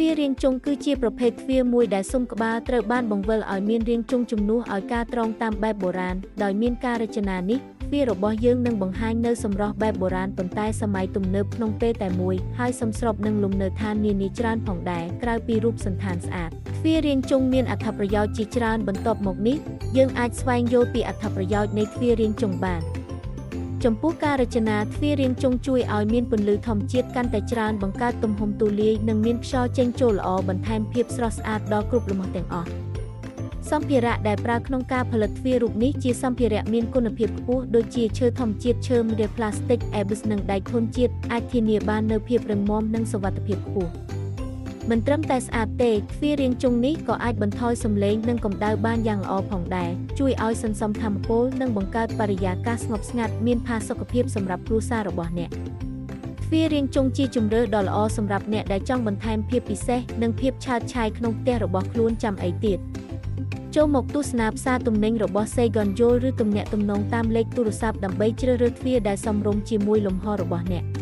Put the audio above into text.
ទ្វាររាងជុងគឺជាប្រភេទទ្វារមួយដែលស៊ុមក្បាលត្រូវបានបង្វិលឲ្យមានរាងជុងជំនួសឲ្យការត្រងតាមបែបបុរាណដោយមានការរចនានេះទ្វាររបស់យើងនឹងបង្ហាញនូវសម្រស់បែបបុរាណប៉ុន្តែសម័យទំនើបក្នុងពេលតែមួយហើយសមស្របនឹងលំនៅឋាននានាច្រើនផងដែរក្រៅពីរូបសណ្ឋានស្អាតទ្វាររាងជុងមានអត្ថប្រយោជន៍ជាច្រើនបន្ទាប់មកនេះយើងអាចស្វែងយល់ពីអត្ថប្រយោជន៍នៃទ្វាររាងជុងបានចំពោះការរចនាទ្វាររាងជុងជួយឲ្យមានពន្លឺធម្មជាតិកាន់តែច្រើនបង្កើតទំហំទូលាយនិងមានខ្យល់ចេញចូលល្អបន្ថែមភាពស្រស់ស្អាតដល់គ្រប់លំហទាំងអស់សម្ភារៈដែលប្រើក្នុងការផលិតទ្វាររូបនេះជាសម្ភារៈមានគុណភាពខ្ពស់ដូចជាឈើធម្មជាតិឈើម្រះផ្លាស្ទិកអេបសនិងដែកធន់ជាតិអាចធានាបាននូវភាពរឹងមាំនិងសុវត្ថិភាពខ្ពស់មិនត្រឹមតែស្អាតទេទ្វាររាងជុងនេះក៏អាចបន្ថយសំឡេងនិងកម្ដៅបានយ៉ាងល្អផងដែរជួយឲ្យសន្សំថាមពលនិងបង្កើតបរិយាកាសស្ងប់ស្ងាត់មានផាសុកភាពសម្រាប់គ្រួសាររបស់អ្នកទ្វាររាងជុងជាជម្រើសដ៏ល្អសម្រាប់អ្នកដែលចង់បន្ថែមភាពពិសេសនិងភាពឆើតឆាយក្នុងផ្ទះរបស់ខ្លួនចាំអីទៀតចូលមកទស្សនាផ្សារទំនិញរបស់ Saigon យល់ឬទំនាក់ទំនងតាមលេខទូរស័ព្ទដើម្បីជ្រើសរើសទ្វារដែលសមរម្យជាមួយលំហរបស់អ្នក។